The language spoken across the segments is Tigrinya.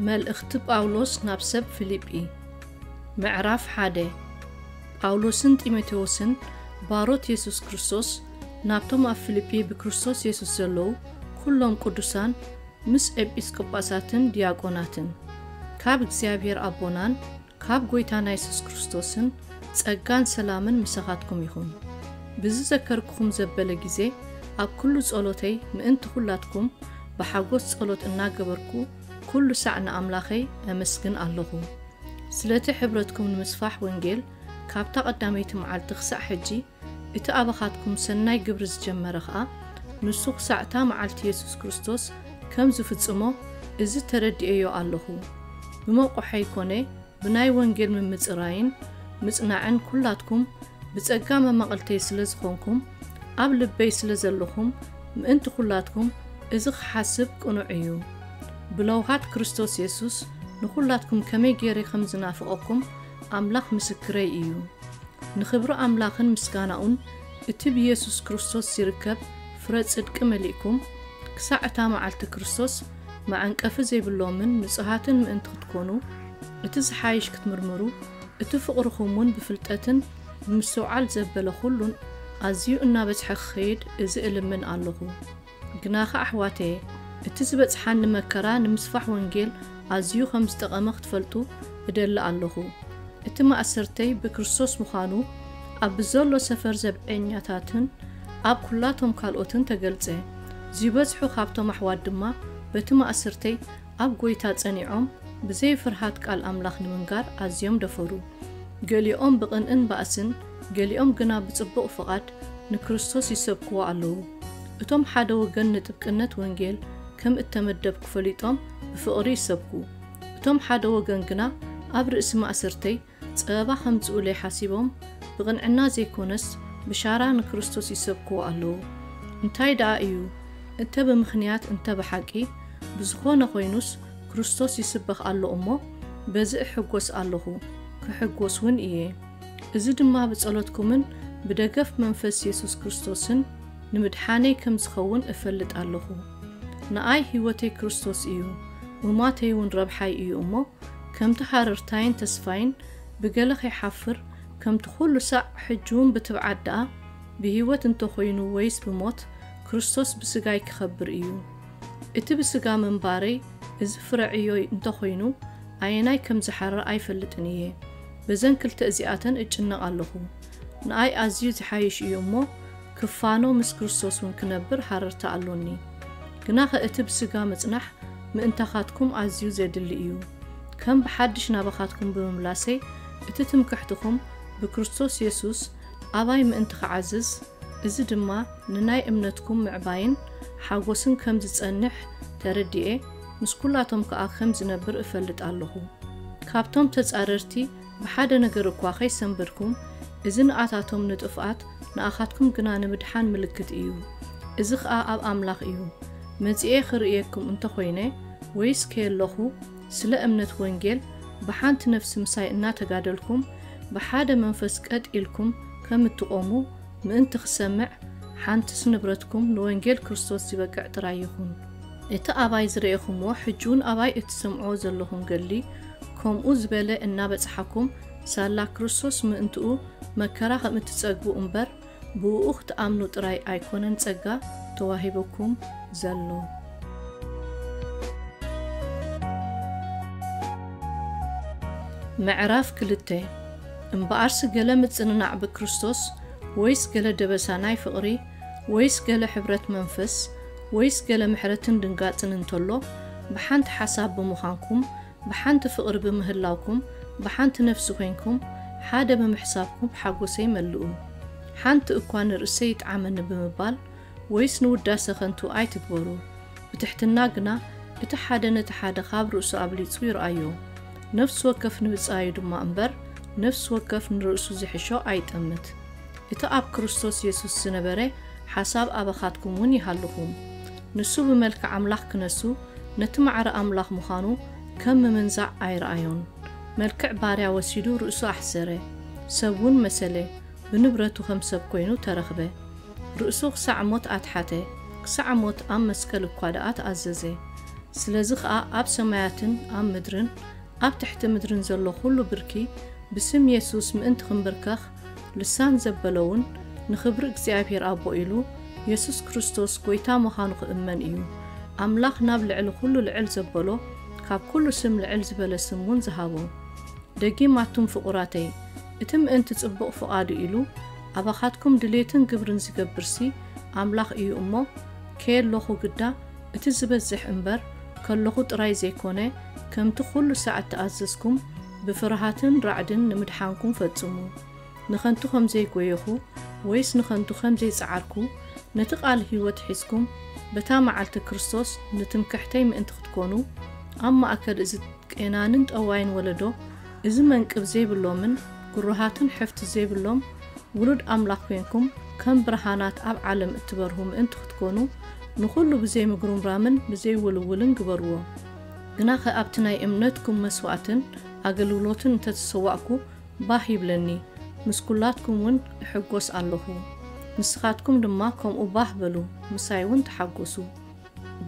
መልእኽቲ ጳውሎስ ናብ ሰብ ፊልጲ። ምዕራፍ ሓደ። ጳውሎስን ጢሞቴዎስን፣ ባሮት የሱስ ክርስቶስ፣ ናብቶም ኣብ ፊልጲ ብክርስቶስ የሱስ ዘለዉ ኵሎም ቅዱሳን፣ ምስ ኤጲስቆጳሳትን ዲያቆናትን። ካብ እግዚኣብሔር ኣቦናን ካብ ጐይታና የሱስ ክርስቶስን ጸጋን ሰላምን ምሳኻትኩም ይኹን። ብዝዘከርኩኹም ዘበለ ግዜ፣ ኣብ ኩሉ ጸሎተይ ምእንቲ ኹላትኩም ብሓጎስ ጸሎት እናገበርኩ፣ ኩሉ ሳዕ ንኣምላኸይ ኣመስግን ኣለኹ። ስለቲ ሕብረትኩም ንምስፋሕ ወንጌል፣ ካብታ ቀዳመይቲ መዓልቲ ክሳዕ ሕጂ፣ እቲ ኣባኻትኩም ሰናይ ግብሪ ዝጀመረ ኸኣ፣ ንሱ ክሳዕ እታ መዓልቲ የሱስ ክርስቶስ ከም ዝፍጽሞ፣ እዚ ተረዲኤዮ ኣለኹ። ብመቑሐይ ኮነ፣ ብናይ ወንጌል ምምጽራይን ምጽናዕን ኩላትኩም ብጸጋ መማቕልተይ ስለ ዝኾንኩም፣ ኣብ ልበይ ስለ ዘለኹም፣ ምእንቲ ኩላትኩም እዚ ክሓስብ ቅኑዕ እዩ። ብለውሃት ክርስቶስ የሱስ ንኹላትኩም ከመይ ገይረ ከም ዝናፍቐኩም ኣምላኽ ምስክረይ እዩ። ንኽብሪ ኣምላኽን ምስጋናኡን፣ እቲ ብየሱስ ክርስቶስ ዚርከብ ፍረ ጽድቂ መሊእኩም፣ ክሳዕ እታ መዓልቲ ክርስቶስ መዐንቀፊ ዘይብሎምን ንጹሃትን ምእንቲ ክትኮኑ፣ እቲ ዝሓይሽ ክትምርምሩ፣ እቲ ፍቕርኹምውን ብፍልጠትን ብምስትውዓል ዘበለ ኹሉን ኣዝዩ እናበዝሐ ክኸይድ፣ እዚ እልምን ኣለኹ። ግናኸ ኣሕዋተየ፣ እቲ ዝበጽሓኒ መከራ ንምስፋሕ ወንጌል ኣዝዩ ከም ዝጠቐመ ክትፈልጡ እደሊ ኣለኹ። እቲ ማእሰርተይ ብክርስቶስ ምዃኑ ኣብ ብዘሎ ሰፈር ዘብዔኛታትን ኣብ ኩላቶም ካልኦትን ተገልጸ። ዚበዝሑ ካብቶም ኣሕዋት ድማ በቲ ማእሰርተይ ኣብ ጐይታ ጸኒዖም ብዘይ ፍርሃት ቃል ኣምላኽ ንምንጋር ኣዝዮም ደፈሩ። ገሊኦም ብቕንእን ባእስን፣ ገሊኦም ግና ብጽቡቕ ፍቓድ ንክርስቶስ ይሰብክዎ ኣለዉ። እቶም ሓደ ወገን ንጥብቅነት ወንጌል ከም እተመደብኩ ፈሊጦም ብፍቕሪ ይሰብኩ። እቶም ሓደ ወገን ግና ኣብ ርእሲ ማእሰርተይ ጸበባ ከምጽኡለይ ሓሲቦም ብቕንዕና ዘይኮነስ ብሻራ ንክርስቶስ ይሰብክዎ ኣለዉ። እንታይ ደኣ እዩ? እንተ ብምኽንያት እንተ ብሓቂ፣ ብዝኾነ ኮይኑስ ክርስቶስ ይስበኽ ኣሎ እሞ፣ በዚ እሕጎስ ኣለኹ፣ ክሕጎስ እውን እየ። እዚ ድማ ብጸሎትኩምን ብደገፍ መንፈስ የሱስ ክርስቶስን ንምድሓነይ ከም ዝኸውን እፈልጥ ኣለኹ። ንኣይ ህይወተይ ክርስቶስ እዩ፣ ምሟተይ እውን ረብሓይ እዩ እሞ፣ ከምቲ ሃረርታይን ተስፋይን ብገለ ከይሓፍር፣ ከምቲ ኩሉ ሳዕ ሕጂ እውን ብትብዓት ደኣ ብህይወት እንተኾይኑ ወይስ ብሞት፣ ክርስቶስ ብስጋይ ክኸብር እዩ። እቲ ብስጋ ምንባረይ እዚ ፍረ ዕዮይ እንተኾይኑ፣ ኣየናይ ከም ዝሓርር ኣይፈልጥን እየ። በዘን ክልተ እዚኣተን እጭነቕ ኣለኹ። ንኣይ ኣዝዩ ዝሓይሽ እዩ እሞ፣ ክፋኖ ምስ ክርስቶስ እውን ክነብር ሃረርታ ኣሎኒ። ግናኸ እቲ ብስጋ ምጽናሕ ምእንታኻትኩም ኣዝዩ ዘድሊ እዩ። ከም ብሓድሽ ናባኻትኩም ብምምላሰይ፣ እቲ ትምክሕትኹም ብክርስቶስ የሱስ ኣባይ ምእንቲ ክዓዝዝ፣ እዚ ድማ ንናይ እምነትኩም ምዕባይን ሓጎስን ከም ዝጸንሕ ተረዲኤ፣ ምስ ኩላቶም ከኣ ከም ዝነብር እፈልጥ ኣለኹ። ካብቶም ተጻረርቲ ብሓደ ነገር እኳ ከይሰንበድኩም፣ እዚ ንኣታቶም ንጥፍኣት፣ ንኣኻትኩም ግና ንምድሓን ምልክት እዩ። እዚ ኸኣ ኣብ ኣምላኽ እዩ። መጺኤ ክርእየኩም እንተኾይነ፣ ወይስ ከየለኹ፣ ስለ እምነት ወንጌል ብሓንቲ ነፍሲ ምሳይ እናተጋደልኩም፣ ብሓደ መንፈስ ቀጥ ኢልኩም ከም እትቖሙ ምእንቲ ክሰምዕ፣ ሓንትስ ንብረትኩም ንወንጌል ክርስቶስ ዚበቅዕ ጥራይ ይኹን። እቲ ኣባይ ዝረኤኹምዎ፣ ሕጂ እውን ኣባይ እትሰምዕዎ ዘለኹም ገድሊ፣ ከምኡ ዝበለ እናበጽሓኩም፣ ሳላ ክርስቶስ ምእንትኡ መከራ ከም እትጸግቡ እምበር፣ ብእኡ ክትኣምኑ ጥራይ ኣይኮነን ጸጋ ተዋሂቡኩም ዘሎ። ምዕራፍ ክልተ። እምበኣርሲ ገለ ምጽንናዕ ብክርስቶስ፣ ወይስ ገለ ደበሳ ናይ ፍቕሪ፣ ወይስ ገለ ሕብረት መንፈስ፣ ወይስ ገለ ምሕረትን ድንጋጽን እንተሎ፣ ብሓንቲ ሓሳብ ብምዃንኩም፣ ብሓንቲ ፍቕሪ ብምህላውኩም፣ ብሓንቲ ነፍሲ ኮይንኩም፣ ሓደ ብምሕሳብኩም ሓጎሰይ መልኡ። ሓንቲ እኳ ንርእሰይ ይጥዓመኒ ብምባል፣ ወይስ ንውዳሰ ከንቱ ኣይትግበሩ። ብትሕትና ግና፣ እቲ ሓደ ነቲ ሓደ ካብ ርእሱ ኣብሊጹ ይርኣዮ። ነፍሲ ወከፍ ንብጻዩ ድማ እምበር፣ ነፍሲ ወከፍ ንርእሱ ዝሕሾ ኣይጠምት። እቲ ኣብ ክርስቶስ የሱስ ዝነበረ ሓሳብ ኣባኻትኩም እውን ይሃልኹም። ንሱ ብመልክዕ ኣምላኽ ክነሱ፣ ነቲ ማዕረ ኣምላኽ ምዃኑ ከም ምምንዛዕ ኣይረኣዮን። መልክዕ ባርያ ወሲዱ ርእሱ ኣሕሰረ። ሰብ እውን መሰለ፣ ብንብረቱ ከም ሰብ ኮይኑ ተረኽበ። ርእሱ ክሳዕ ሞት ኣትሓተ፣ ክሳዕ ሞት ኣብ መስቀል እኳ ደኣ ተኣዘዘ። ስለዚ ኸኣ ኣብ ሰማያትን ኣብ ምድርን ኣብ ትሕቲ ምድርን ዘሎ ኹሉ ብርኪ ብስም የሱስ ምእንቲ ኽንብርከኽ፣ ልሳን ዘበለ እውን ንኽብሪ እግዚኣብሔር ኣቦ ኢሉ የሱስ ክርስቶስ ጐይታ ምዃኑ ኽእመን እዩ። ኣምላኽ ናብ ልዕሊ ኹሉ ልዕል ዘበሎ፣ ካብ ኩሉ ስም ልዕል ዝበለ ስም እውን ዝሃቦ። ደጊም ኣቱም ፍቑራተይ፣ እቲ ምእንቲ ጽቡቕ ፍቓዱ ኢሉ ኣባኻትኩም ድሌትን ግብርን ዝገብርሲ ኣምላኽ እዩ እሞ፣ ከየሎኹ ግዳ እቲ ዝበዝሕ እምበር ከለኹ ጥራይ ዘይኮነ፣ ከምቲ ኩሉ ሳዕ እተኣዘዝኩም ብፍርሃትን ራዕድን ንምድሓንኩም ፈጽሙ። ንኸንቱ ከም ዘይጎየኹ ወይስ ንኸንቱ ከም ዘይጸዓርኩ፣ ነቲ ቃል ህይወት ሒዝኩም በታ መዓልቲ ክርስቶስ ንትምክሕተይ ምእንቲ ክትኮኑ፣ ኣብ ማእከል እዚ ቄናንን ጠዋይን ወለዶ፣ እዚ መንቅብ ዘይብሎምን ግሩሃትን ሕፍቲ ዘይብሎም ውሉድ ኣምላኽ ኮይንኩም ከም ብርሃናት ኣብ ዓለም እትበርሁ ምእንቲ ክትኮኑ፣ ንኹሉ ብዘይምጉርምራምን ብዘይውልውልን ግበርዎ። ግናኸ ኣብቲ ናይ እምነትኩም መስዋእትን ኣገልግሎትን እንተተሰዋእኩ ባህ ይብለኒ፣ ምስ ኩላትኩም እውን እሕጎስ ኣለኹ። ንስኻትኩም ድማ ከምኡ ባህ በሉ፣ ምሳይ እውን ተሓጎሱ።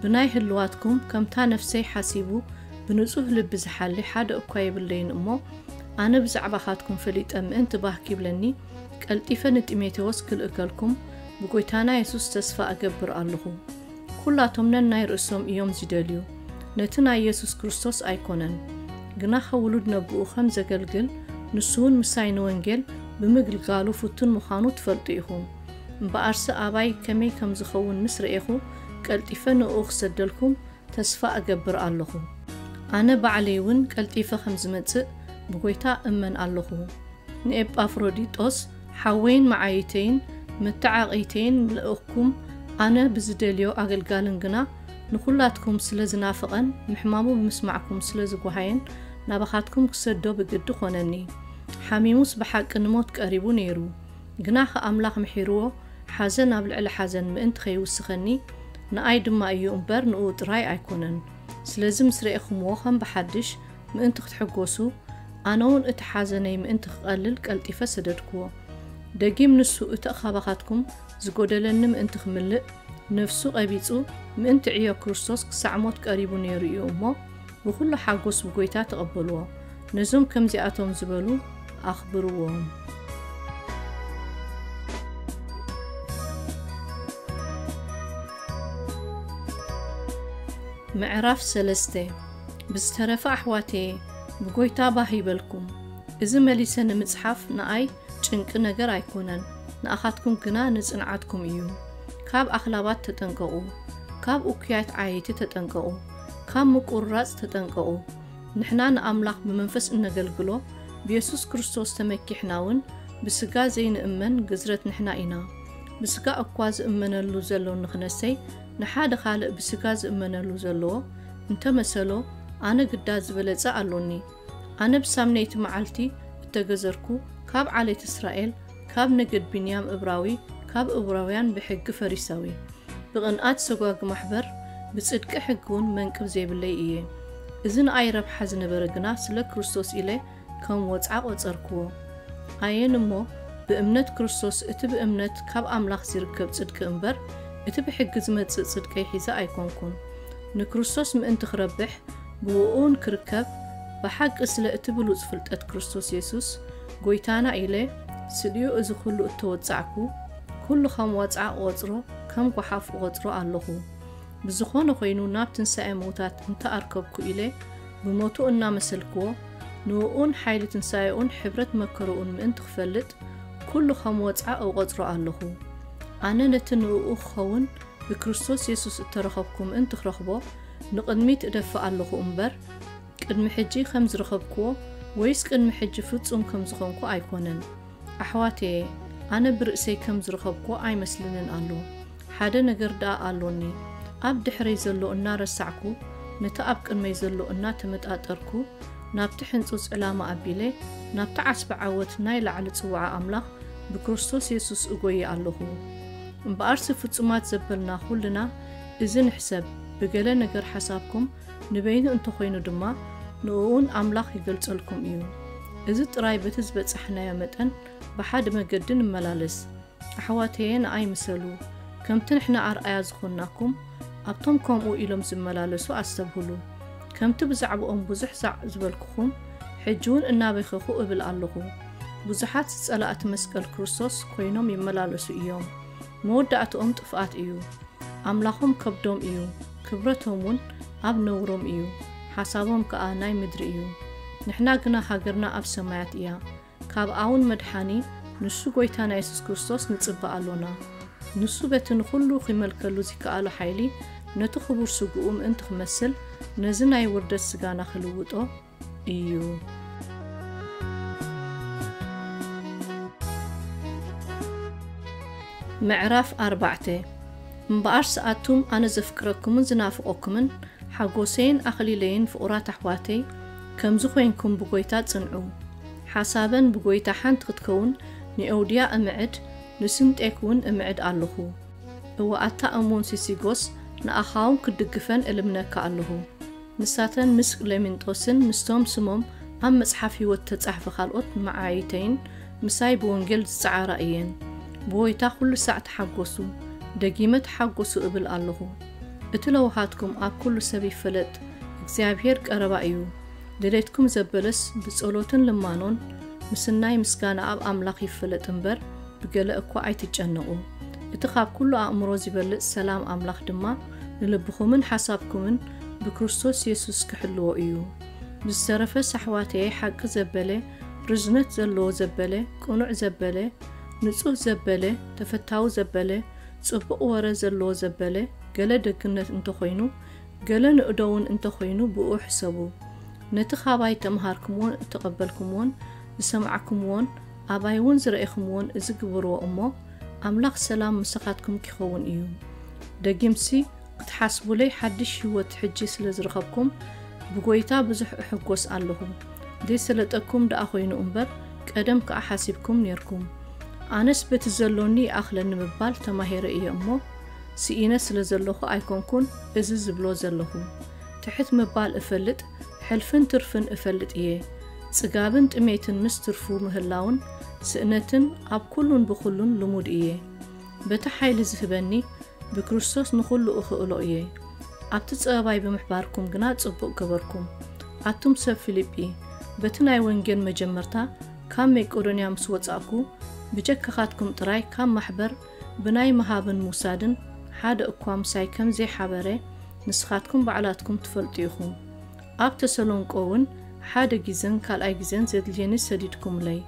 ብናይ ህልዋትኩም ከምታ ነፍሰይ ሓሲቡ ብንጹህ ልቢ ዝሓሊ ሓደ እኳ የብለይን እሞ፣ ኣነ ብዛዕባኻትኩም ፈሊጠ ምእንቲ ባህ ኪብለኒ፣ ቀልጢፈ ንጢሞቴዎስ ክልእከልኩም ብጎይታና የሱስ ተስፋ እገብር ኣለኹ። ኩላቶም ነናይ ርእሶም እዮም ዝደልዩ፣ ነቲ ናይ የሱስ ክርስቶስ ኣይኮነን። ግናኸ ውሉድ ነብኡ ከም ዘገልግል፣ ንሱ እውን ምሳይ ንወንጌል ብምግልጋሉ ፍቱን ምዃኑ ትፈልጡ ኢኹም። እምበኣርሲ ኣባይ ከመይ ከም ዝኸውን ምስ ረኤኹ፣ ቀልጢፈ ንእኡ ክሰደልኩም ተስፋ እገብር ኣለኹ። ኣነ ባዕለይ እውን ቀልጢፈ ከም ዝመጽእ ብጎይታ እመን ኣለኹ። ንኤጳፍሮዲጦስ ሓወይን መዓይተይን መተዓቐይተይን ልእኽኩም፣ ኣነ ብዝደልዮ ኣገልጋልን ግና ንኹላትኩም ስለ ዝናፍቐን ምሕማሙ ብምስማዕኩም ስለ ዝጓሃየን ናባኻትኩም ክሰዶ ብግዲ ኾነኒ። ሓሚሙስ ብሓቂ ንሞት ቀሪቡ ነይሩ። ግናኸ ኣምላኽ ምሒርዎ፣ ሓዘን ኣብ ልዕሊ ሓዘን ምእንቲ ኸይውስኸኒ፣ ንኣይ ድማ እዩ እምበር ንእኡ ጥራይ ኣይኮነን። ስለዚ ምስ ረኤኹምዎ ኸም ብሓድሽ ምእንቲ ክትሕጎሱ፣ ኣነ እውን እቲ ሓዘነይ ምእንቲ ክቐልል ቀልጢፈ ሰደድክዎ። ደጊም ንሱ እቲ ኻባኻትኩም ዝጎደለኒ ምእንቲ ክምልእ፣ ነፍሱ ቐቢጹ ምእንቲ ዕዮ ክርስቶስ ክሳዕ ሞት ቀሪቡ ነይሩ እዩ እሞ፣ ብኹሉ ሓጎስ ብጎይታ ተቐበልዎ። ነዞም ከምዚኣቶም ዝበሉ ኣኽብርዎም። ምዕራፍ ሰለስተ። ብዝተረፈ ኣሕዋተየ፣ ብጎይታ ባህ ይበልኩም። እዚ መሊሰ ንምጽሓፍ ንኣይ ጭንቂ ነገር ኣይኮነን፣ ንኣኻትኩም ግና ንጽንዓትኩም እዩ። ካብ ኣኽላባት ተጠንቀቑ፣ ካብ እኩያት ዓየይቲ ተጠንቀቑ፣ ካብ ምቁርራጽ ተጠንቀቑ። ንሕና ንኣምላኽ ብመንፈስ እነገልግሎ፣ ብየሱስ ክርስቶስ ተመኪሕና እውን ብስጋ ዘይንእመን ግዝረት ንሕና ኢና። ብስጋ እኳ ዝእመነሉ ዘሎ ንኽነሰይ፣ ንሓደ ካልእ ብስጋ ዝእመነሉ ዘለዎ እንተመሰሎ፣ ኣነ ግዳ ዝበለጸ ኣሎኒ። ኣነ ብሳምነይቲ መዓልቲ እተገዘርኩ፣ ካብ ዓሌት እስራኤል፣ ካብ ነገድ ብንያም እብራዊ፣ ካብ እብራውያን ብሕጊ ፈሪሳዊ፣ ብቕንኣት ሰጓጊ ማሕበር፣ ብጽድቂ ሕጊ እውን መንቅብ ዘይብለይ እየ። እዚ ንኣይ ረብሓ ዝነበረ ግና ስለ ክርስቶስ ኢለ ከም ወጽዓ ቖጸርክዎ። ኣየን እሞ ብእምነት ክርስቶስ እቲ ብእምነት ካብ ኣምላኽ ዚርከብ ጽድቂ እምበር፣ እቲ ብሕጊ ዝመጽእ ጽድቀይ ሒዘ ኣይኮንኩን። ንክርስቶስ ምእንቲ ክረብሕ ብእኡን ክርከብ፣ ብሓቂ ስለ እቲ ብሉጽ ፍልጠት ክርስቶስ የሱስ ጐይታና ኢለ፣ ስሊኡ እዚ ኹሉ እተወጻዕኩ፣ ኩሉ ኸም ዋጽዓ እቖጽሮ፣ ከም ጓሓፍ እቖጽሮ ኣለኹ። ብዝኾነ ኾይኑ፣ ናብ ትንሳኤ ምዉታት እንተ ኣርከብኩ ኢለ፣ ብሞቱ እናመሰልክዎ፣ ንእኡን ሓይሊ ትንሳኤኡን ሕብረት መከርኡን ምእንቲ ክፈልጥ፣ ኩሉ ኸም ወጽዓ እቖጽሮ ኣለኹ። ኣነ ነቲ ንእኡ ክኸውን ብክርስቶስ የሱስ እተረኸብኩ ምእንቲ ክረኽቦ፣ ንቕድሚት እደፍእ ኣለኹ እምበር፣ ቅድሚ ሕጂ ከም ዝረኸብክዎ ወይስ ቅድሚ ሕጂ ፍጹም ከም ዝኾንኩ ኣይኮነን። ኣሕዋተየ፣ ኣነ ብርእሰይ ከም ዝረኸብክዎ ኣይመስልንን ኣሎ። ሓደ ነገር ደኣ ኣሎኒ። ኣብ ድሕረይ ዘሎ እናረሳዕኩ፣ ነቲ ኣብ ቅድመይ ዘሎ እናተመጣጠርኩ፣ ናብቲ ሕንጹጽ ዕላማ ኣቢለ፣ ናብቲ ዓስቢ ዓወት ናይ ላዕሊ ጽውዓ ኣምላኽ ብክርስቶስ የሱስ እጎየ ኣለኹ። እምበኣርሲ ፍጹማት ዘበልና ኹልና እዚ ንሕሰብ፣ ብገለ ነገር ሓሳብኩም ንበይኑ እንተኾይኑ ድማ፣ ንእኡን ኣምላኽ ይገልጸልኩም እዩ። እዚ ጥራይ በቲ ዝበጻሕናዮ መጠን ብሓደ መገዲ ንመላለስ። ኣሕዋተየ ንኣይ ምሰሉ፣ ከምቲ ንሕና ኣርኣያ ዝኾንናኩም፣ ኣብቶም ከምኡ ኢሎም ዝመላለሱ ኣስተብህሉ። ከምቲ ብዛዕባኦም ብዙሕ ዛዕ ዝበልኩኹም፣ ሕጂ እውን እናበኸኹ እብል ኣለኹ። ብዙሓት ጸላእቲ መስቀል ክርስቶስ ኮይኖም ይመላለሱ እዮም። መወዳእትኦም ጥፍኣት እዩ። ኣምላኾም ከብዶም እዩ፣ ክብረቶም እውን ኣብ ነውሮም እዩ፣ ሓሳቦም ከኣ ናይ ምድሪ እዩ። ንሕና ግና ሃገርና ኣብ ሰማያት እያ። ካብ ኣውን መድሓኒ ንሱ ጐይታና የሱስ ክርስቶስ ንጽበ ኣሎና። ንሱ በቲ ንኹሉ ኺመልከሉ ዚከኣሎ ሓይሊ ነቲ ኽቡር ስግኡ ምእንቲ ኽመስል ነዚ ናይ ውርደት ስጋና ኺልውጦ እዩ። ምዕራፍ ኣርባዕተ። እምበኣርስ ኣቱም ኣነ ዘፍቅረኩምን ዝናፍቐኩምን ሓጎሰይን ኣኽሊለይን ፍቑራት ኣሕዋተይ፣ ከምዚ ኾይንኩም ብጐይታ ጽንዑ። ሓሳበን ብጐይታ ሓንቲ ክትከውን ንኤውድያ እምዕድ፣ ንስንጤክ እውን እምዕድ ኣለኹ። እወ ኣታ እሙን ሲሲጎስ፣ ንኣኻ እውን ክድግፈን እልምነካ ኣለኹ። ንሳተን ምስ ቅሌምንጦስን ምስቶም ስሞም ኣብ መጽሓፍ ህይወት ተጻሕፈ ካልኦት መዓይተይን ምሳይ ብወንጌል ዝጸዓራ እየን። ብወይታ ኩሉ ሳዕ ተሓጎሱ፣ ደጊመ ተሓጎሱ እብል ኣለኹ። እቲ ለውሃትኩም ኣብ ኩሉ ሰብ ይፈለጥ፣ እግዚኣብሔር ቀረባ እዩ። ድሌትኩም ዘበለስ ብጸሎትን ልማኖን ምስናይ ምስጋና ኣብ ኣምላኽ ይፈለጥ እምበር፣ ብገለ እኳ ኣይትጨነቑ። እቲ ካብ ኩሉ ኣእምሮ ዚበልጽ ሰላም ኣምላኽ ድማ ንልብኹምን ሓሳብኩምን ብክርስቶስ የሱስ ክሕልዎ እዩ። ብዝተረፈስ ኣሕዋተየ፣ ሓቂ ዘበለ፣ ርዝነት ዘለዎ ዘበለ፣ ቅኑዕ ዘበለ፣ ንጹህ ዘበለ፣ ተፈታዊ ዘበለ፣ ጽቡቕ ወረ ዘለዎ ዘበለ፣ ገለ ደግነት እንተኾይኑ፣ ገለ ንእዶ እውን እንተኾይኑ ብእኡ ሕሰቡ። ነቲ ኻባይ ተምሃርኩምዎን እተቐበልኩምዎን ዝሰማዕኩምዎን ኣባይ እውን ዝረኤኹምዎን እዚ ግበርዎ እሞ፣ ኣምላኽ ሰላም ምሳኻትኩም ኪኸውን እዩ። ደጊምሲ ክትሓስቡለይ ሓድሽ ህይወት ሕጂ ስለ ዝረኸብኩም ብጐይታ ብዙሕ እሕጎስ ኣለኹ። ዘይሰለጠኩም ደኣ ኾይኑ እምበር፣ ቀደም ከኣ ሓሲብኩም ኔርኩም። ኣነስ በቲ ዘሎኒ ይኣኽለኒ ምባል ተማሂረ እየ እሞ፣ ስኢነ ስለ ዘለኹ ኣይኮንኩን እዚ ዝብሎ ዘለኹ። ትሕት ምባል እፈልጥ፣ ሕልፍን ትርፍን እፈልጥ እየ። ጽጋብን ጥሜትን ምስ ትርፉ ምህላውን ስእነትን ኣብ ኩሉን ብኹሉን ልሙድ እየ። በቲ ሓይሊ ዝህበኒ ብክርስቶስ ንኹሉ እኽእሎ እየ። ኣብቲ ጸበባይ ብምሕባርኩም ግና ጽቡቕ ገበርኩም። ኣቱም ሰብ ፊልጲ፣ በቲ ናይ ወንጌል መጀመርታ ካብ መቄዶንያ ምስ ወጻእኩ፣ ብጀካኻትኩም ጥራይ ካብ ማሕበር ብናይ ምሃብን ምውሳድን ሓደ እኳ ምሳይ ከም ዘይሓበረ ንስኻትኩም ባዕላትኩም ትፈልጡ ኢኹም። ኣብ ተሰሎንቄ እውን ሓደ ግዜን ካልኣይ ግዜን ዘድልየኒ ሰዲድኩምለይ።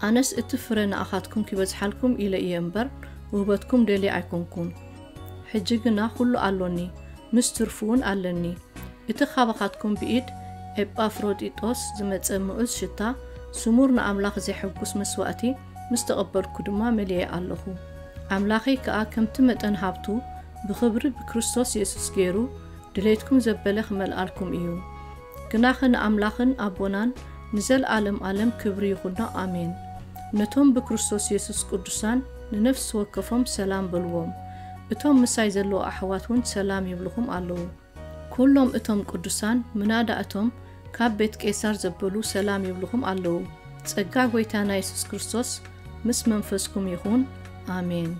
ኣነስ እቲ ፍረ ንኣኻትኩም ኪበዝሓልኩም ኢለ እየ እምበር፣ ውህበትኩም ደልየ ኣይኮንኩን። ሕጂ ግና ኩሉ ኣሎኒ፣ ምስ ትርፉ እውን ኣለኒ። እቲ ኻባኻትኩም ብኢድ ኤጳፍሮዲጦስ ዝመጸ ምኡዝ ሽታ፣ ስሙር ንኣምላኽ ዜሐጉስ መስዋእቲ ምስ ተቐበልኩ ድማ መሊኤ ኣለኹ። ኣምላኸይ ከኣ ከምቲ መጠን ሃብቱ ብኽብሪ ብክርስቶስ የሱስ ገይሩ ድሌትኩም ዘበለ ኺመልኣልኩም እዩ። ግናኸ ንኣምላኽን ኣቦናን ንዘለኣለም ኣለም ክብሪ ይኹኖ። ኣሜን። ነቶም ብክርስቶስ የሱስ ቅዱሳን ንነፍሲ ወከፎም ሰላም በልዎም። እቶም ምሳይ ዘለዉ ኣሕዋት እውን ሰላም ይብልኹም ኣለዉ። ኩሎም እቶም ቅዱሳን ምናዳ እቶም ካብ ቤት ቄሳር ዘበሉ ሰላም ይብልኹም ኣለዉ። ጸጋ ጐይታና የሱስ ክርስቶስ ምስ መንፈስኩም ይኹን። ኣሜን።